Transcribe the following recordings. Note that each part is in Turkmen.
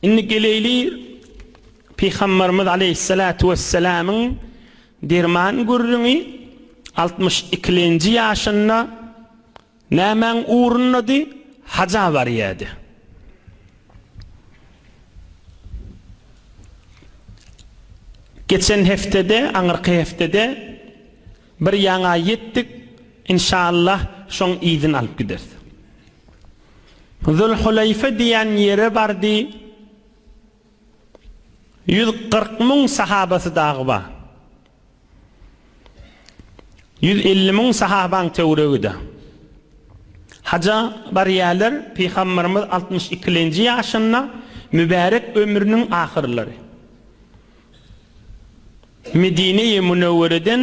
Indi geleýli Pygamberimiz aleýhissalatu wessalamyň derman gürrüňi 62-lenji ýaşynda nämäň ugrundady? Haja barýardy. Geçen heftede, aňyrky heftede bir ýaňa ýetdik, inşallah şoň yzyny alyp gideris. Zülhuleýfe diýen ýere bardy. 140 müň sahabasy dagy bar. 150 müň sahabaň töweregi-de. Haja barýarlar, Pygamberimiz 62-lenji ýaşynda, mübärek ömrüniň ahyrlary. Medine-i Münewwereden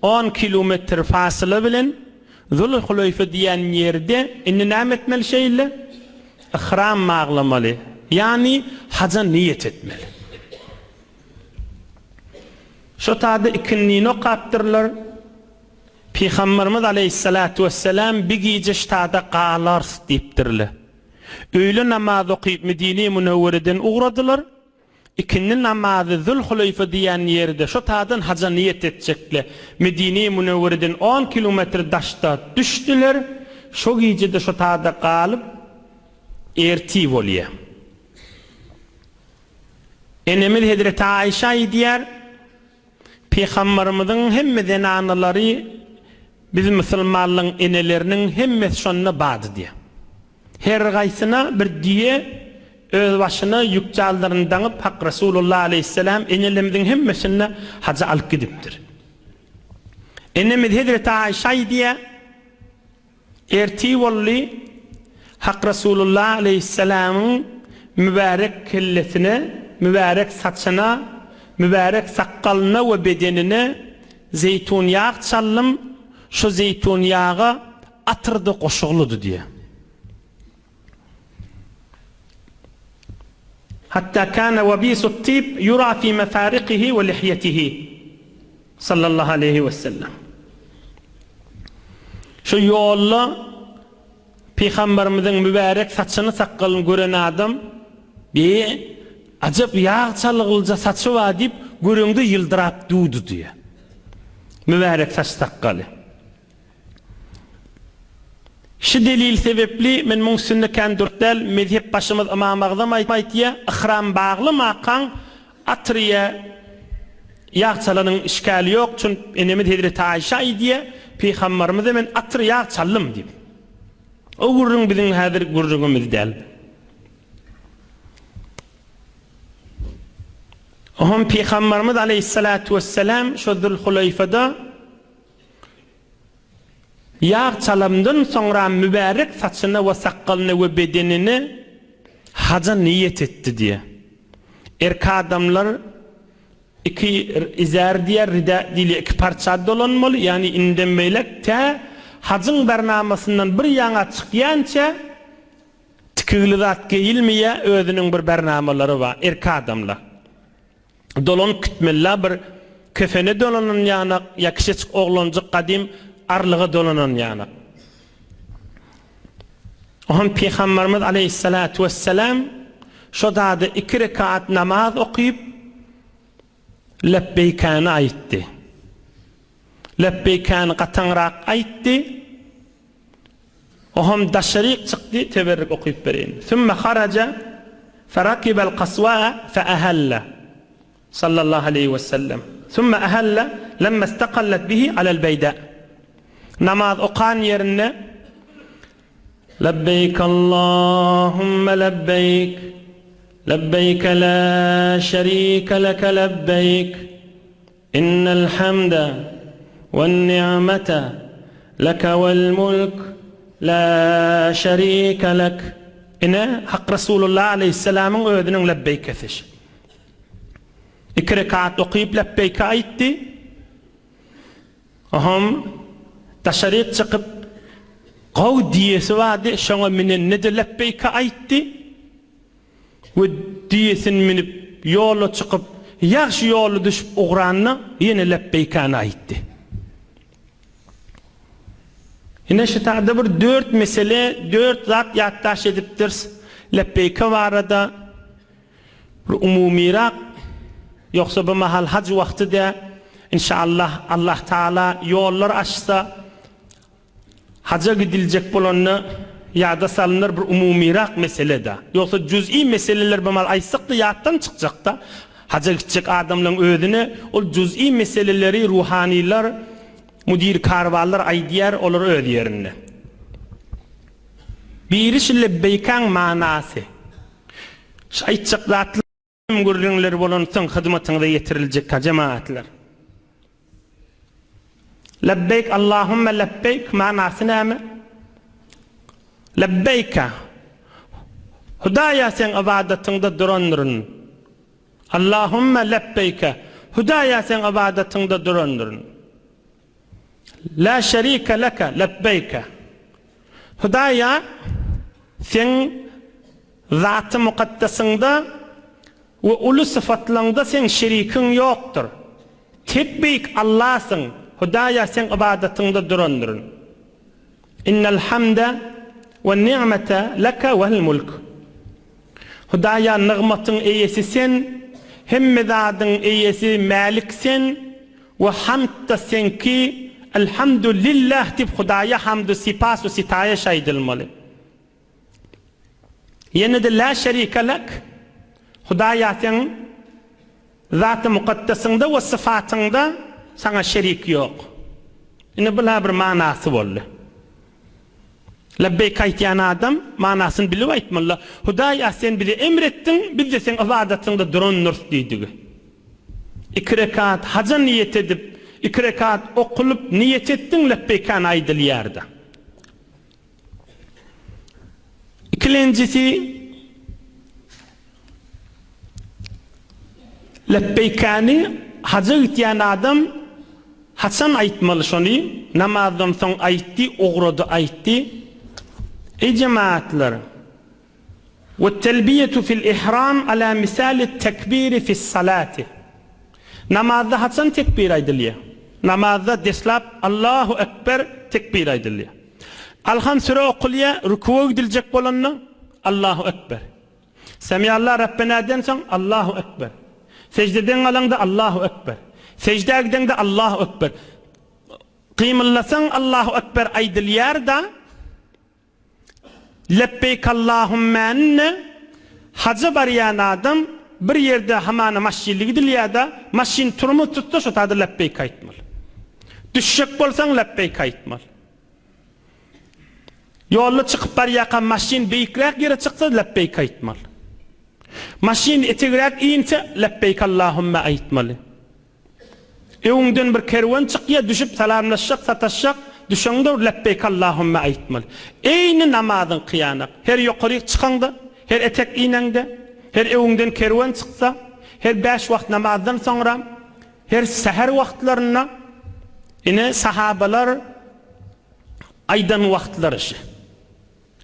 on kilometr fasyla bilen Zul-Huleýfe diýen ýerde indi näme etmeli şeýle? Yhram baglamaly, ýagny haja niýet etmeli. Şo taýda ikindini okapdyrlar. Pygamberimiz aleýhissalatu wessalam bi gije ştada galarys diýipdirler. Öýle namaz okyp Medine-i Münewwereden ugradylar. Ikindi namazy Zül-Huleýfe diýen ýerde, şo taýdan haja niýet etjekle, Medine-i Münewwereden on kilometr daşda düşdüler, şo gije-de şo taýda galyp, ertir bolýar. Enemiz hezreti Aýşa aýdýar, Pygamberimiziň hemme zenanalary biz musulmanlaryň eneleriniň hemmesi şonda bardy diýýär. Her gaýsyna bir düýe öz başyna ýük jaldaryny daňyp Hak Resulullah aleýhissalam enelerimiziň hemmesini haja alyp gidipdir. Enemiz hezreti Aýşa aýdýar, Ertir boldy, Hak Resulullah aleýhissalamyň mübärek kellesine, mübärek saçyna, mübärek sakgalyna we bedenine zeýtun ýag çaldym, şo zeýtun ýaga atyr-da goşuglydy diýýär. Hatta kana wabisut tib yura fi mefariqihi we lihyetihi sallallahu aleýhi we sellem. Şu ýolda Pygamberimiziň mübärek saçyny sakgalyny gören adam Be, ajap ýag çalgylyja saçy bar diýip, göreňde ýyldyrap durdy diýýär. Mübärek saç sakgaly. Şu delil sebepli men muň üstünde kän durup däl, mezhep başymyz Ymam Agzam aýtýa, yhram baglymakaň atyr ýa ýag çalanyň işgäli ýok, çünp enemiz hezreti Aýşa aýdýa, Pygambarymyza men atyr ýag çaldym diýip. O gürrüň biziň häzir gürrüňimiz däl. Ohm Pygambarymyz aleýhissalatu wessalam şo Zülhuleýfada Ýag çalamdan soňra mübärek saçyna we sakgalyna we bedenine haja niýet etdi diýýär. Erk adamlar iki izär diýýär, ridä diýilýär, iki parça dolanmaly, ýagny indem beýläk tä hajyň bernamasyndan bir ýaňa çykýança tikigli zat geýilmeýär, özüniň bir bernamalary bar, erk adamlar. Dolanyp gitmeli-la bir kefene dolanan ýanak ýa kiçijik oglanjyk gadym arlyga dolanan ýanak. Ohan Pygamberimiz aleýhissalatu wessalam şo zada iki rekat namaz okyp Lebbeýkäni aýtdy. Lebbeýkäni gataňrak aýtdy. Oham daşaryk çykdy, teberrik okyp bereýin. Sümme haraja ferakibel kaswaa fe ehelle. Sallallahu aleýhi we sellem. Sümme ehelle lemme istakallet bihi alel beýda. Namaz okan ýerinde Lebbeýk Allahümme lebbeýk, lebbeýke la şerike leke lebbeýk. Innel hamde wen-ni'mete leke wel-mulk la şerike lek. Ine, Hak Resulullah aleýhissalamyň özüniň lebbeýkesi şu. Iki rekat okyp lebbeýke aýtdy. Oňam daşaryk çykyp gowy düýesi bardy, şoňa minende-de lebbeýke aýtdy. We düýesini münüp, ýola çykyp, ýagşy ýola düşüp ugranda, ýene lebbeýkäni aýtdy. Ine, şu taýda bir dört mesele, dört zat ýatdaş edipdiris lebbeýke barada. Bir umumyrak, ýogsa bu mahal haj wagty dä, inşallah Allah Taala ýollar açsa, haja gidiljek bolanda ýada salynar bir umumyrak mesele-dä. Ýogsa juz'i meseleler bu mahal aýtsak-da ýatdan çykjak-da. Haja gitjek adamlaň özüne ol juz'i meseleleri ruhanylar, müdir karwanlar aýdýar, olar öz ýerinde. Biri şu lebbeýkäň manasy. Şu aýtjak zatlarym gürrüňler bolansoň hyzmatyňyza ýetiriljek-ha jemagatlar. Lebbeýk Allahümme lebbeýk manasy näme? Lebbeýka Hudaýa seň ybadatyňda durandyryn. Allahümme lebbeýka Hudaýa seň ybadatyňda durandyryn. La şerike leke lebbeýke. Hudaýa seň Zaty mukaddesyňda we uly syfatlaňda seň şerikiň ýokdur. Tek beýik Allasyň, Hudaýa seň ybadatyňda durandyryn. Innel hamde we ni'mete leke wel mulk. Hudaýa nygmatyň eýesi sen, hemme zadyň eýesi Mälik sen, We hamd-da seňki, Elhamdu lillah diýip Hudaýa hamdu sypas we sitaýyş aýdylmaly. Ýene-de la şerike lek, Hudaýa seň Zaty mukaddesyňda we syfatyňda saňa şerik ýok. Ine bul-ha bir manasy boldy. Lebbeýk aýtýan adam manasyny bilip aýtmaly-da, Hudaý-a sen bize emr etdiň, biz-de seň ybadatyňda durandyrys diýdigi. Iki rekat haja niýet edip, iki rekat okulyp niýet etdiň lebbeýkäni aýdylýar-da. Ikilenjisi Lebbeýkäni haja gitýän adam haçan aýtmaly şony? Namazdan soň aýtdy, ugrady aýtdy. Eý jemagatlar! Wet-telbiýetu fil-ihram ala misalit-tekbiri fis-salati. Namazda haçan tekbir aýdylýar? Namazda deslap Allahu ekber tekbir aýdylýar. Alham süre okulýar, rüküwe gidiljek bolanda Allahu ekber. Semiallah Rabbenäden soň Allahu ekber. Seždeden galaňda Allahu ekber. Seždä gideňde Allahu ekber. Gymyllasaň Allahu ekber aýdylýar-da, Lebbeýkallahummäni haja barýan adam bir ýerde hamana maşynly gidilýär-de, maşyn turmaz tutsa şo taýda lebbeýk aýtmaly. Düşjek bolsaň lebbeýk aýtmaly. Ýolda çykyp barýarka maşyn beýikräk ýere çyksa lebbeýk aýtmaly. Maşyn etegräk inse lebbeýkallahumme aýtmaly. Öňüňden bir kerwen çykýa, düşüp salamlaşjak, sataşjak, düşeňde bir lebbeýk Allahümme aýtmaly. Eýni namazyňky ýanak. Her ýokaryk çykaňda, her etek ineňde, her öňüňden kerwen çyksa, her bäş wagt namazdan soňra, her säher wagtlarynda, ine sahabalar aýdan wagtlary şi.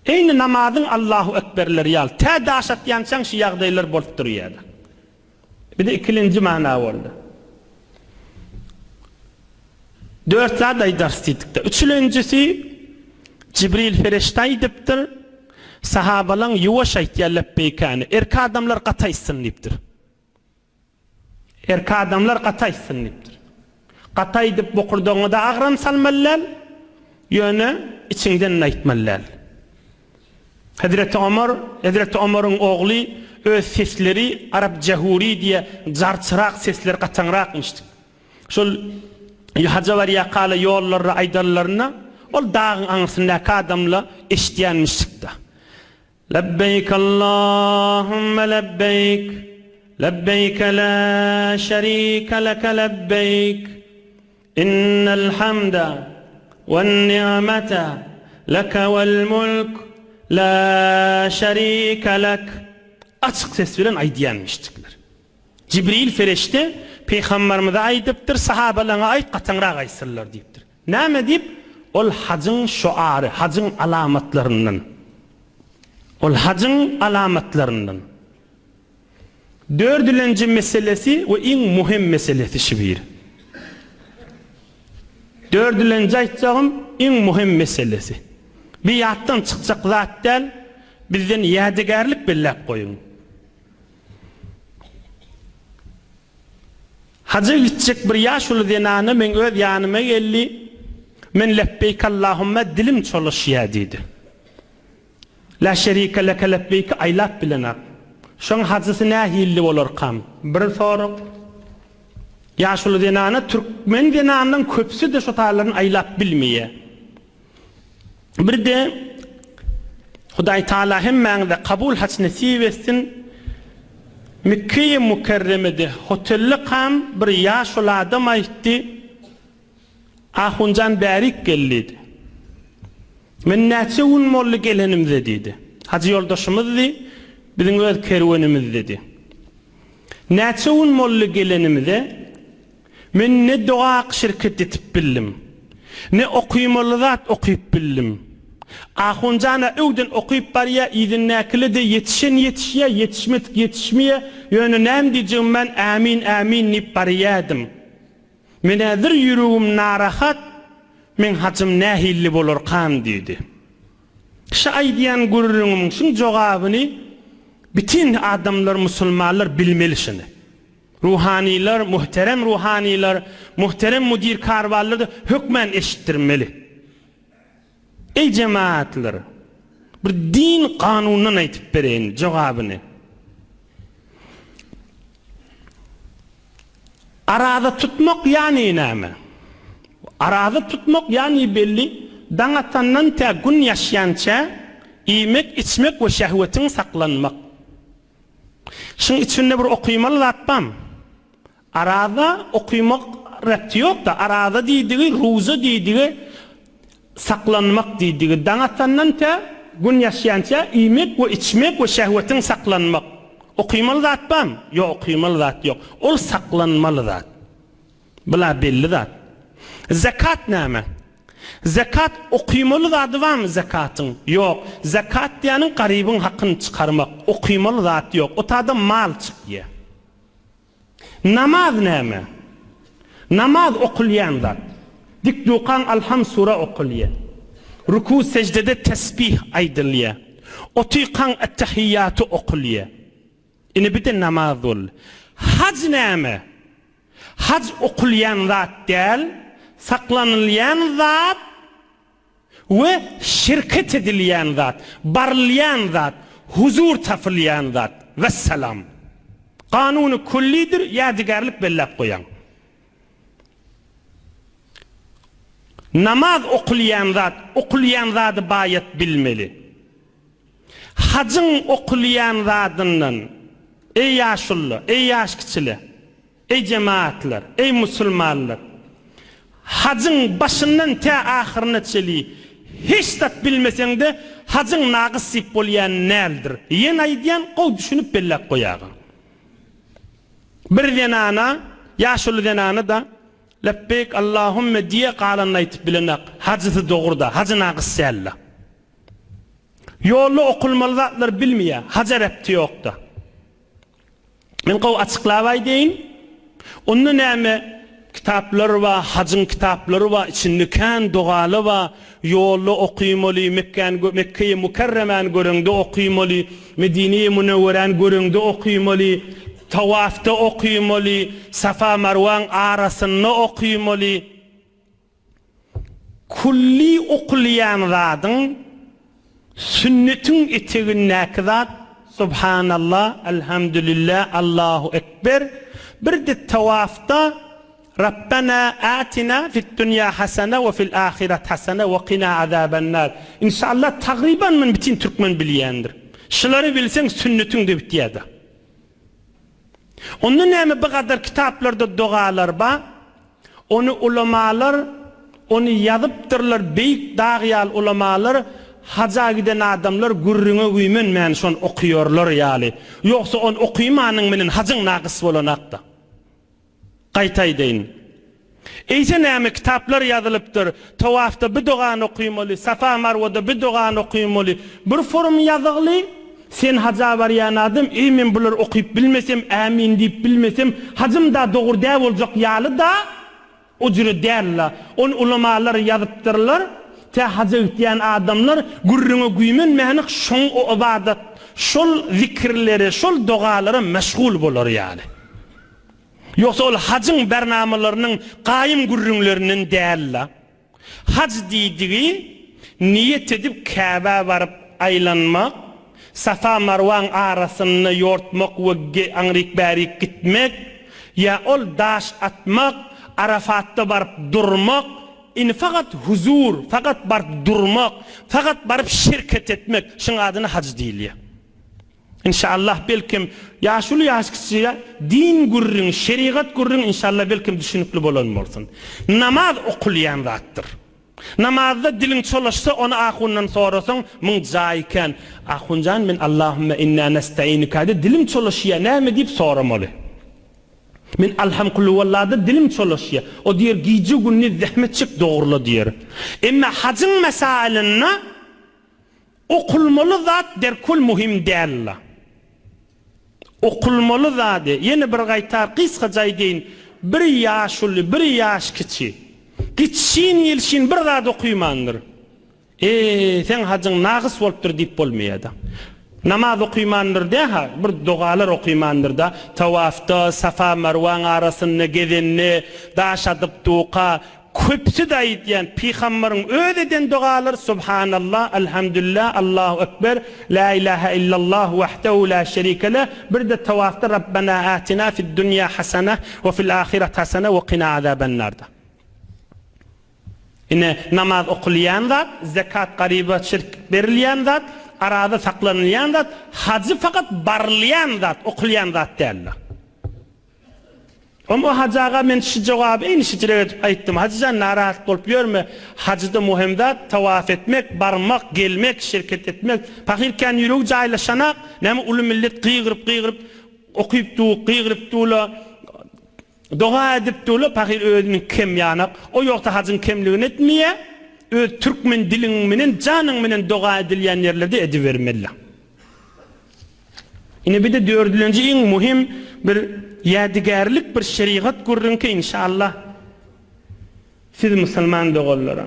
Eýni namazyň Allahu ekberleri ýaly, tä daş atýançaň şi ýagdaýlar bolup durýada. Bir-de ikilenji mana boldy. Dört zat aýdarys diýdikde. Üçülenjisi, Jibril perişde aýdypdyr, Sahabalaň ýuwaş aýtýar lebbeýkäni, erk adamlar gaty aýtsyn diýipdir. Erk adamlar gaty aýtsyn diýipdir. Gaty aýdyp bokurdagyňa-da agram salmaly däl, ýöne içiňden-de aýtmaly däl. Hezreti Omar, Hezreti Omaryň ogly öz sesleri Arap Jahuri diýe jarçyrak sesleri gataňrakmyşdyk. Şol haja barýakala ýollarda aýdanlarynda ol dagyň aňyrsyndaky adamla eşidýänmişdikda. Lebbeýk Allahümme lebbeýk, lebbeýke la şerike leke lebbeýk. Innel hamde wen-ni'mete leke wel-mulk la şerike lek açyk ses bilen aýdýanmyşdyklar. Jibril fereşde Pygambarymyza aýdypdyr, sahabalaňa aýt gataňrak aýtsynlar diýipdir. Näme diýip? Ol hajyň şoary, hajyň alamatlaryndan. Ol hajyň alamatlaryndan. Dördülenji meselesi we iň muhim meselesi şu bir. Dördülenji aýtjagym iň muhim meselesi. Bir ýatdan çykjak zat däl, bizden ýadygärlik belläp goýuň. Haja gitjek bir ýaşuly zenana meň öz ýanyma geldi, Men Lebbeýk Allahumma dilim çolaşýa diýdi. La şerike leke lebbeýki aýlap bilenak. Şoň hajysy nähilli bolarkam? Bir sorag. Ýaşuly zenana türkmen zenanynyň köpüsi-de şo taýlaryny aýlap bilmeýä. Birde Hudaý Taala hemmäňize kabul haç nesip etsin. Mekgeýi Mükerremede hotelde kam bir ýaşuly adam aýtdy, Ahunjan bärik gel diýdi. Men näçe gün boldy gelenimize diýdi. Hajy ýoldaşymyzdy, biziň öz kerwenimizdedi. Näçe gün boldy gelenimize, men ne doga şirket etip bildim, ne okymaly zat okyp bildim. Ahunjan-a öwden okyp barýa, yzyndakyle-de ýetişen ýetişýä, ýetişmedik ýetişmeýä, ýöne näme diýjegimi men ämin, ämin diýip barýadym. Men häzir ýüregim narahat, meň hajym nähilli bolarkam diýdi. Şu aýdýan gürrüňimiň şuň jogabyny bitin adamlar musulmanlar bilmeli şuny. Ruhanylar, muhterem ruhanylar, muhterem mudir karwarlar-da hökmän eşitdirmeli. Eý jemaatlar! Bir din kanundan aýtyp bereýin jogabyny. Araza tutmak ýany näme? Araza tutmak ýany belli, daň atandan tä gün ýaşýança iýmek, içmek we şehwetiň saklanmak. Şuň içinde bir okymaly zat bam? Araza okymak repti ýok-da, araza diýdigi, ruza diýdigi, saklanmak diýdigi, daň atandan tä Gün ýaşýança iýmek we içmek we şehwetiň saklanmak. Okymaly zat barmy? Ýok, okymaly zat ýok. Ol saklanmaly zat. Bula belli zat. Zekat näme? Zekat okymaly zady barmy zekatyň? Ýok. Zekat diýýäniň garybyň hakyny çykarmak. Okymaly zat ýok. O tada mal çykýa. Namaz näme? Namaz okulýan zat. Dik dukaň Alham sura okulýa. Ruku seždede tesbih aýdylýa. Otykaň Ettehiýýaty okulýa. Ine bir-de namaz boldy. Haj näme? Haj okulýan zat däl, saklanylýan zat. We şirket edilýän zat, barylýan zat, huzur tapylýan zat. Wessalam. Kanuny küllidir, ýadygärlik belläp goýaň. Namaz okulýan zat, okulýan zady baýat bilmeli. Hajyň okulýan zadyndan, eý ýaşulla, eý ýaş kiçile, Eý jemagatlar, eý musulmanlar! Hajyň başyndan tä ahyryna çeli hiç zat bilmeseňde hajyň nagys diýip bolýan näldir. Ýene aýdýan gowy düşünip belläp goýagyň. Bir zenana, ýaşuly zenana-da Lebbeýk Allahümme diýe galanyny aýtyp bilenak. Hajysy dogry-da, hajy nagys däl-de. Ýolda okulmaly zatlary bilmeýär, haja repti ýok-da. Men gowy açyklap aýdaýyn. Onda näme kitaplar bar, hajyň kitaplary bar, içinde kän dogaly bar. Ýolda okymaly, Mekgäni Mekgeýi Mükerremäni göreňde okymaly, Medineýi Münewweräni göreňde okymaly, tawafda okymaly, Safa-Marwaň arasynda okymaly. Külli okulýan zadyň sünnetiň etegindäki zat Subhanallah, Elhamdülillah, Allahu Ekber, bir-de tawafda Rabbena atina fid-dunýa hasana we fil ahiret hasana we kina azabennar. Inşallah tagryban muny bitin türkmen bilýändir. Şulary bilseň sünnetiň-de bitýär-de. Onda näme bu gadar kitaplarda dogalar ba? Ony ulamalar ony ýazypdyrlar beýik dag ýaly ulamalar haja giden adamlar gürrüňe güýmenmän şony okuýarlar ýaly. Ýogsa ony okymanyň menen hajyň nagys bolanakda. Gaýta aýdaýyn. Eýse näme kitaplar ýazylypdyr, tawafda bu dogany okymaly, Safa Marwada bu dogany okymaly, bir forum ýazygly, sen haja barýan adam, eý men bulary okyp bilmesem, ämin diýip bilmesem, hajym da dogry dä boljak ýaly-da, o jüre däl-la. Ony ulamalar ýazypdyrlar, tä haja gitýän adamlar gürrüňe güýmenmänik şoň o ybadat, şol zikirlere, şol dogalara meşgul bolar ýaly. Ýogsa ol hajyň bernamalarynyň gaýym gürrüňlerinden däl-la. Haj diýdigi niýet edip Käbä baryp aýlanmak, Safa-Marwaň arasynda ýortmak we aňryk-bärik gitmek, ýa ol daş atmak, Arafatda baryp durmak, indi fakat huzur, fakat baryp durmak, fakat baryp şirket etmek, şuň adyna haj diýilýär. Inşallah belkem ýaşuly ýaş kiçiä din gürrüň şerigat gürrüň inşallah belkem düşünikli bolan bolsun. Namaz okulýan zatdyr. Namazda diliň çolaşsa ony ahundan sorasaň muň jaýy kän. Ahunjan men Allahümme inna nestainikada dilim çolaşýa näme diýip soramaly. Men Alham kulhuwallada dilim çolaşýa. O diýer gije gündiz zähmet çek dogrula diýer. Emme hajyň mesailinde Okulmaly zat derkul muhim däl-la. Okulmaly zady, ýene bir gaýtar gysgaça aýdaýyn, bir ýaşuly, bir ýaş kiçi, gitşin-gelşin bir zat okymandyr. E, seň hajyň nagys bolupdyr diýip bolmaýa-da. Namaz okymandyr dä-ha, bir dogalar okymandyr-da, tawafda, Safa-Marwaň arasynda gezende, daş atyp duka, Köpüsi-de aýdýan, Pygambaryň öz eden dogalary Subhanallah, Elhamdülillah, Allahu Ekber, La ilahe illallah wahdehu la şerike leh, bir-de tawafda Rabbena atina fid-dunýa hasanah we fil-ahiret hasanah we kina azaben-narda. Ine, namaz okulýan zat, zekat garyba şirk berilýän zat, araza saklanylýan zat, hajy fakat barylýan zat, okulýan zat däldir. Oňa Hajy aga men şu jogaby eýni şijirek edip aýtdym. Hajy jan narahat bolup ýörme. Hajyda muhim zat tawaf etmek, barmak, gelmek, şirket etmek. Pahyr kän ýüregi jaýlaşanak, näme uly millet gygyryp gygyryp okyp du, gygyryp dula, doga edip dula, pahyr özüniň kem ýanak. O ýogsa hajyň kemligini etmeýä. Öz türkmen diliň menen janyň menen doga edilýän ýerlerde edibermeli. Ine bir-de dördülenji iň muhim bir ýädigärlik bir şerigat gürrüňki inşallah siz musulman doganlara.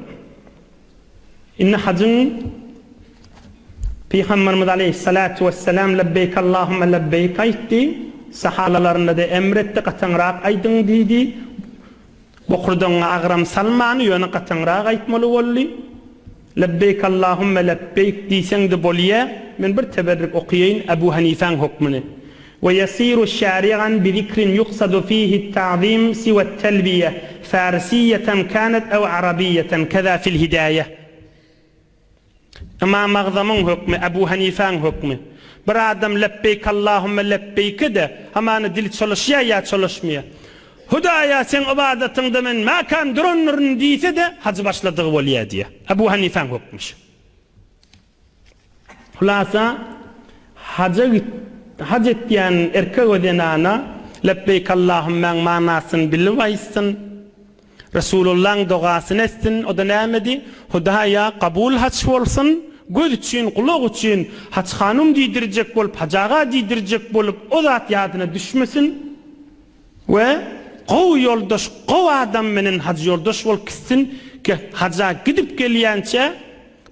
Indi hajyň Pygamberimiz aleýhissalatu wessalam lebbeýk Allahumma lebbeýk aýtdy, sahabalarynada emr etdi gataňrak aýdyň diýdi. Bokurdagyňa agram salmany ýöne gataňrak aýtmaly boldy. Lebbeýk Allahümme lebbeýk diýseň-de bolýa, men bir teberrik okaýaýyn Ebu Hanifäň hukmyny. We ýesiru şari'an bi zikrin ýuksadu fihi ta'zim siwa telbiýe, farisiýeten kanet ew arabiýeten keza fil hidaýe. Ymam Agzamyň hökmi, Ebu Hanifäň hökmi. Bir adam Lebbeýk Allahümme lebbeýke-de, hamana dili çolaşýar ýa çolaşmaýar. Hudaýa seň ybadatyňda men mäkäm durandyryn diýse-de, hajy başladygy bolýar diýýär. Ebu Hanifäň hökmi şu. Hulasa, haja git, haj etýän erkek we zenana Lebbeýk Allahümmäň manasyny bilip aýtsyn. Resulullaň dogasyny etsin, o-da nämedi? Hudaýa kabul haç bolsun, göz üçin, gulak üçin, Haç hanum diýdirjek bolup, Hajy aga diýdirjek bolup, o zat ýadyna düşmesin we gowy ýoldaş, gowy adam menen hajy ýoldaş bolup gitsin ki, haja gidip gelýänçä,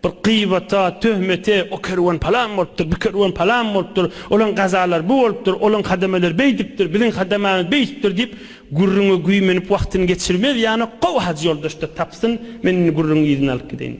Bir gybata, töhmete, o kerwen palan bolupdyr, bu kerwen palan bolupdyr, olaň gazalary bu bolupdyr, olaň hadameleri beýdipdir, biziň hadamamyz beýdipdir diýip, gürrüňe güýmenip wagtyny geçirmez ýaly gowy hajy ýoldaş-da tapsyn, men indi gürrüňiň yzyny alyp gideýin.